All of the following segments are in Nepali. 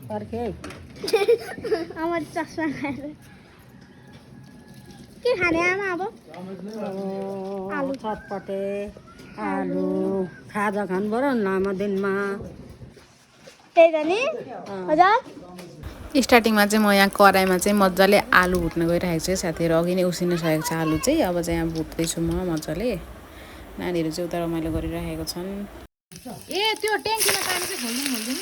पर्खे आमा चस्मा खाएर के खाने आमा अब आलु चटपटे आलु खाजा खानु पर्यो लामो दिनमा त्यही त नि हजुर स्टार्टिङमा चाहिँ म यहाँ कराईमा चाहिँ मजाले आलु भुट्न गइरहेको छु साथीहरू अघि नै उसिनिसकेको छ आलु चाहिँ अब चाहिँ यहाँ भुट्दैछु म मजाले नानीहरू चाहिँ उता रमाइलो गरिरहेको छन् ए त्यो ट्याङ्कीमा पानी चाहिँ खोल्दिनु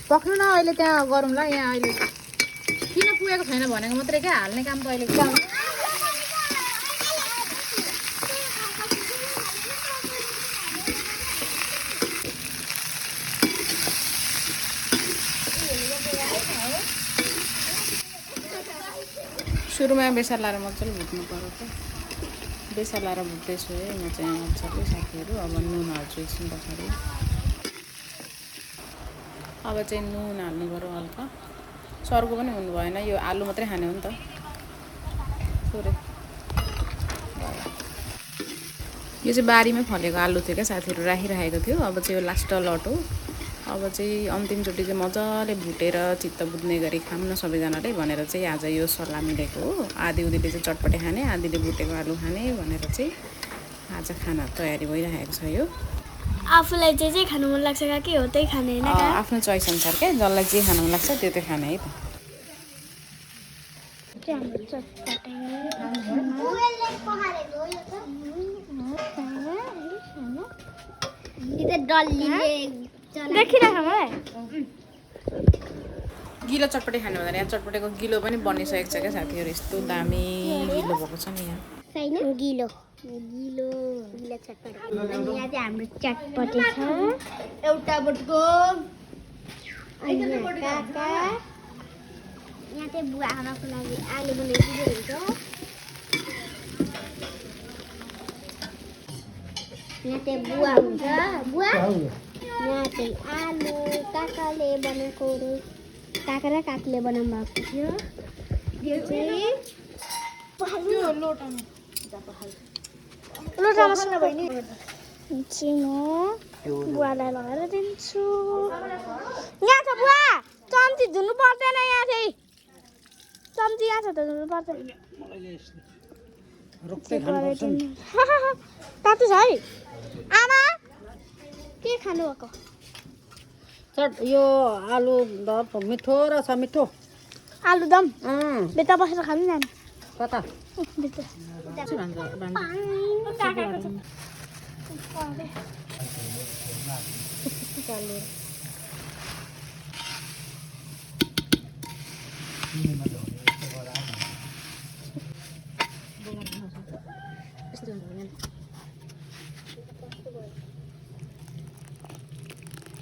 पक्नु न अहिले त्यहाँ गरौँ ल यहाँ अहिले किन पुगेको छैन भनेको मात्रै क्या हाल्ने काम त अहिले सुरुमा बेसार लाएर मजाले भुट्नु पर्यो त बेसार लाएर भुट्दैछु है म चाहिँ यहाँ मजाले साथीहरू अब नुन हाल्छु एकछिन पछाडि अब चाहिँ नुन हाल्नु पर्यो हल्का सर्को पनि हुनु भएन यो आलु मात्रै खाने हो नि त थोरै यो चाहिँ बारीमै फलेको आलु थियो क्या साथीहरू राखिरहेको थियो अब चाहिँ यो लास्ट लट हो अब चाहिँ अन्तिमचोटि चाहिँ मजाले भुटेर चित्त बुझ्ने गरी खाऊँ न सबैजनाले भनेर चाहिँ आज यो सल्लाह मिलेको हो आधी उदीले चाहिँ चटपटे खाने आधीले भुटेको आलु खाने भनेर चाहिँ आज खाना तयारी भइरहेको छ यो आफूलाई जे खानु मन लाग्छ के हो त्यही खाने हैन आफ्नो चोइस अनुसार क्या जसलाई जे खानु मन लाग्छ त्यो चाहिँ खाने है त देखिरहेको मलाई गिलो चटपटे खानु भन्दा यहाँ चटपटेको गिलो पनि बनिसकेको छ क्या साथीहरू यस्तो दामी गिलो भएको छ नि यहाँ गिलो चटपटे अनि यहाँ चाहिँ हाम्रो चटपटे छ एउटा बटको काका यहाँ चाहिँ बुवा आमाको लागि आलु बनाइदिँदै हुन्छ यहाँ चाहिँ बुवा हुन्छ बुवा यहाँ चाहिँ आलु काकाले बनाएकोहरू काका र काकीले बनाउनु भएको थियो यो चाहिँ लोटामा सुन बहिनी चाहिँ म बुवालाई लगाएर दिन्छु यहाँ छ बुवा चम्ची धुनु पर्दैन यहाँ चाहिँ चम्ची यहाँ छ त धुनु पर्दैन तातो छ है आमा के खानु भएको यो आलु दम मिठो रहेछ मिठो आलुदम बेता बसेर खानु नि कता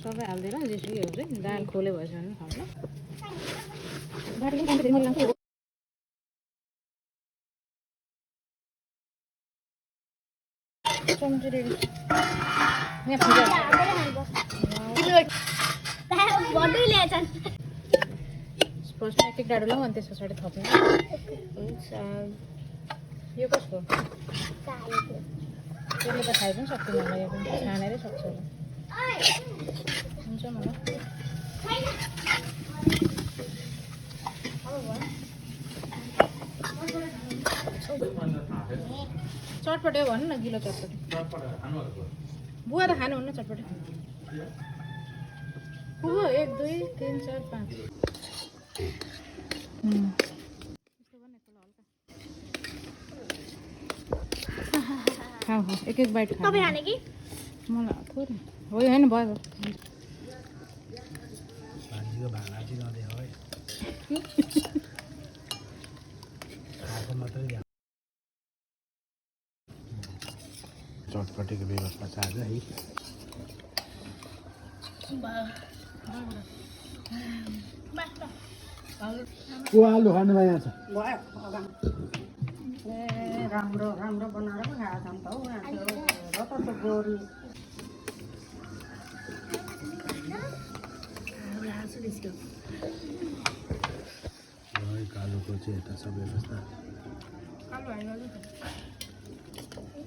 सबै हाल्दिएर जेसुकै हुन्छ दाल खोले भएछ भने खान्छ चम्ची रेडी फर्स्टमा एक डाडु लाउँ अनि त्यस पछाडि थप्नु यो कसको त्यसले त खाइ पनि सक्दैन होला यो पनि छानेरै सक्छ होला हुन्छ मलाई चटपटे हो भन्नु न गिलो चटपटे बुवा त खानुहुन्न चटपटे पुग्यो 1 2 3 4 5 खाऊ एक एक बाइट तपाईँ खाने कि मलाई थोरै हो यो होइन भयो चटपटेको व्यवस्था छ आज है आलु खानुमा यहाँ छ राम्रो राम्रो बनाएर पो खाएको छन् त हौ त गोरु कालोको चाहिँ यता सब व्यवस्था कालो हाल्नु